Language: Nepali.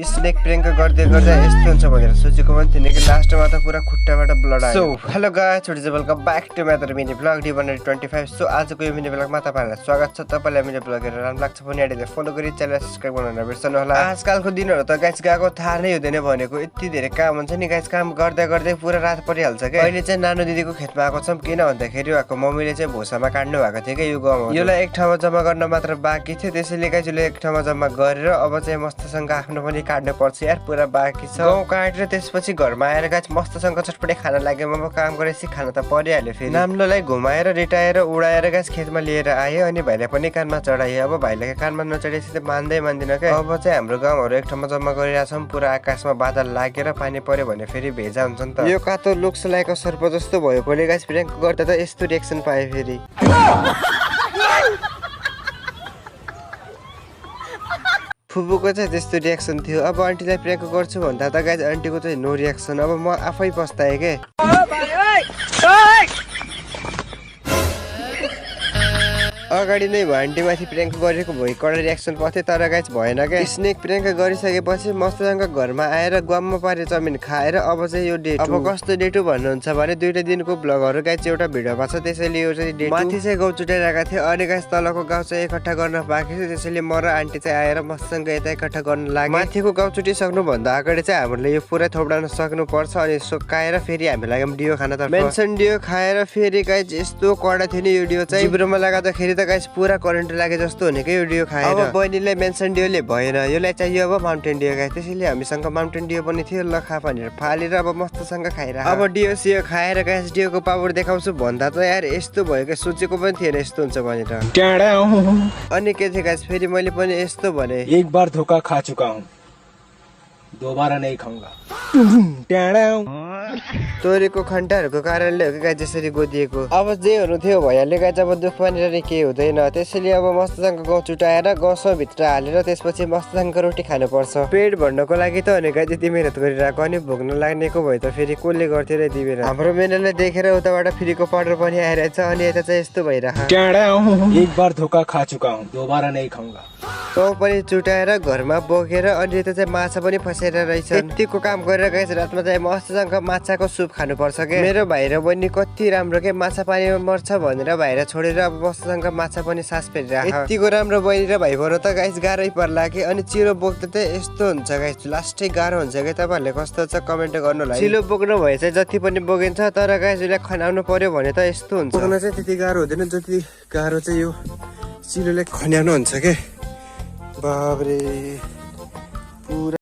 स्नेक प्र्याङ्क गर्दै गर्दा यस्तो हुन्छ भनेर सोचेको पनि थिएन कि लास्टमा त पुरा खुट्टाबाट ब्लड आयो। So hello guys, welcome back to my mini blog D125। So आजको यो मिनी ब्लगमा तपाईँहरूलाई स्वागत छ। तपाईँलाई मिनी ब्लग हेरेर राम्रो लाग्छ भने अहिले फलो गरी च्यानल सब्स्क्राइब गर्न नबिर्सनु होला। आजकलको दिनहरू त गाइस गएको थाहा नै हुँदैन भनेको यति धेरै काम हुन्छ नि गाइस। काम गर्दा गर्दै पुरा रात परिहाल्छ क्या। अहिले चाहिँ नानो दिदीको खेतमा आएको छौँ, किन भन्दाखेरि उहाँको मम्मीले चाहिँ भुसामा काट्नु भएको थियो क्या यो गहुँ। योलाई एक ठाउँमा जम्मा गर्न मात्र बाँकी थियो, त्यसैले गाइस यसले एक ठाउँमा जम्मा गरेर अब चाहिँ मस्तसँग आफ्नो पनि काट्नु पर्छ यार, पुरा बाँकी छ। गहुँ काटेर त्यसपछि घरमा आएर गाइस मस्तसँग चटपटे खाना लाग्यो। म काम गरेपछि खाना त परिहाल्यो। फेरि नाम्लोलाई घुमाएर रिटाएर उडाएर गाइस खेतमा लिएर आयो अनि भाइलाई पनि कानमा चढायो। अब भाइलाई कानमा नचढेपछि त मान्दैन क्या। अब चाहिँ हाम्रो गाउँहरू एक ठाउँमा जम्मा गरिरहेछौँ, पुरा आकाशमा बादल लागेर पानी पर्यो भने फेरि भेजा हुन्छ नि त। यो कातो लुक्स लागेको सर्प जस्तो भएकोले गाइस प्र्याङ्क गर्दा त यस्तो रिएक्सन पायो। फेरि फुपूको चाहिँ त्यस्तो रिएक्सन थियो। अब आन्टीलाई प्र्याङ्क गर्छु भन्दा त गाइस आन्टीको चाहिँ नो रिएक्सन। अब म आफै पस्ताएँ के। अगाडि नै भयो आन्टीमाथि प्र्याङ्क गरेको भए कडा रिएक्सन पाउँथ्यो, तर गाइस भएन क्या। स्नेक प्र्याङ्क गरिसकेपछि मस्तसँग घरमा आएर ग्वाममा पारे चाउमिन खाएर अब चाहिँ यो डे अब कस्तो डे 2 भन्नुहुन्छ भने 2 दिनको ब्लगहरू गाइस एउटा भिडियोमा छ, त्यसैले यो चाहिँ डे 2 माथि चाहिँ गाउँ चुटाइरहेको थियो अनि गाइस तलको गाउँ चाहिँ एकट्ठा गर्न बाँकी थियो, त्यसैले म र आन्टी चाहिँ आएर मस्तसँग यता एकट्ठा गर्न लाग्यो। माथिको गाउँ चुटिसक्नुभन्दा अगाडि चाहिँ हामीले यो पुरै थोप्डाउन सक्नुपर्छ अनि सुकाएर फेरि हामी लाग्यौँ डियो खान। त मेन्सन डियो खाएर फेरि गाइस यस्तो कडा थियो नि यो डियो चाहिँ, जिब्रोमा लगाउँदाखेरि गाइस पुरा करेन्ट लागे जस्तो हुने क्या यो डियो खाएर। अब बहिनीलाई मेन्सन डियोले भएन, यसलाई चाहियो अब माउन्टेन डियो गाइस, त्यसैले हामीसँग माउन्टेन डियो पनि थियो। ल खा भनेर फालेर अब मस्तसँग खाएर अब डियो सियो खाएर गाइस डियोको पावर देखाउँछु भन्दा त यार यस्तो भयो क्या, सोचेको पनि थिएन यस्तो हुन्छ भनेर। अनि के थियो गाइस, फेरि मैले पनि यस्तो भने एक बार धोखा खा चुका हूँ, दोबारा नहीं खाऊंगा। तोरीको खन्टाहरूको कारणले हो कि गाई जसरी गोदिएको। अब जे हुनु थियो भइहाल्यो गाई, जब दुःख मानेर के हुँदैन। त्यसैले अब मस्तसँग गाउँ चुटाएर गाउँसम्म भित्र हालेर त्यसपछि मस्तसँग रोटी खानुपर्छ। पेट भर्नको लागि त अनि गाई त्यति मिहिनेत गरिरहेको अनि भोग्न लाग्नेको भए त फेरि कसले गर्थ्यो र यति बेला। हाम्रो मेनालाई देखेर उताबाट फ्रीको पाउडर पनि आइरहेछ अनि यता चाहिँ यस्तो भइरहेको। एक बार धोखा खा चुका हूँ, दोबारा नहीं खाऊंगा। गाउँ पनि चुटाएर घरमा बोकेर अनि यता चाहिँ माछा पनि फसेर रहेछ। यतिको काम गरेर गाइस रातमा चाहिँ मस्तसँग माछाको सुप खानुपर्छ क्या। मेरो भाइ र बहिनी कति राम्रो के, माछा पानीमा मर्छ भनेर भाइर छोडेर अब मस्तसँग माछा पनि सास फेरिरहेको। यतिको राम्रो बहिनी र भाइ भएर त गाइस गाह्रै पर्ला कि। अनि चिलो बोक्दा त यस्तो हुन्छ गाइस, लास्टै गाह्रो हुन्छ कि। तपाईँहरूले कस्तो छ कमेन्ट गर्नु होला। चिलो बोक्नु भए चाहिँ जति पनि बोकिन्छ, तर गाइस उसलाई खनाउनु पर्यो भने त यस्तो हुन्छ। बोक्न चाहिँ त्यति गाह्रो हुँदैन जति गाह्रो चाहिँ यो चिलोले खन्याउनु हुन्छ के। बाबरे पुरा